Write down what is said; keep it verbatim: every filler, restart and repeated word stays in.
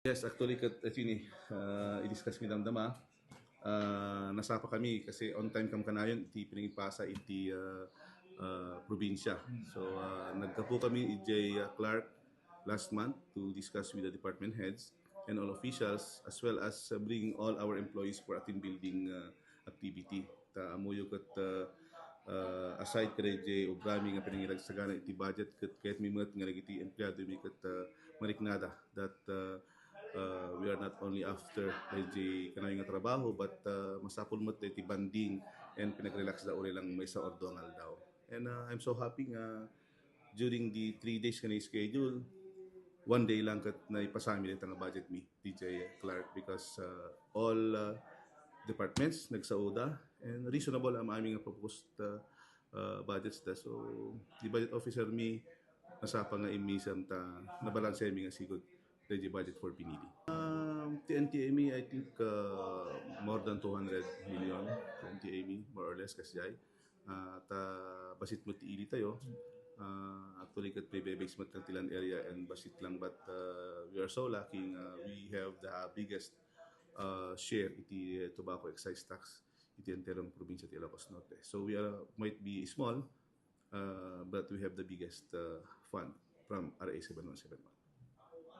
Yes, actually, ket, attorney, ah, i-discuss mi damdama. Ah, nasapa kami kasi on time kam kanayon iti pinangipasa iti, ah, ah, probinsya. So, ah, naggapu kami idiay, ah, Clark last month to discuss with the department heads and all officials, as well as, ah, bringing all our employees for a team building, ah, activity. Ta ammoyo ket, ah, ah, aside kadaydiay obrami nga pinangiragsagana iti budget, ket kayatmi met nga dagiti empleadomi ket, ah, mariknada that, ah, ah, we are not only after daydiay kanayon nga trabaho, but, ah, masapul met daydiay bonding and pinagrelaxda uray lang maysa or dua nga aldaw. And, ah, I'm so happy nga during the three days nga na-schedule, one day lang ket naipasami dayta nga budgetmi, D J Clark, because, uh, all, uh, departments nagsauda and reasonable am amin nga proposed, uh, uh, budgets da. So, the budget officer mi, nasapa nga immisem ta nabalanse mi nga sigud daydiay budget for pinili. Um, ti N T A mi, I think, uh, more than two hundred million ti N T A mi, more or less, kasjay. Ah, ta bassit met ti ili tayo. Ah, actually, ket payback base met lang ti land area and bassit lang, but, uh, we are so lucky nga we have the biggest, uh, share iti tobacco excise tax iti enterong probinsya ti Ilocos Norte. So we are, might be small, uh, but we have the biggest, uh, fund from R A seven one seven one.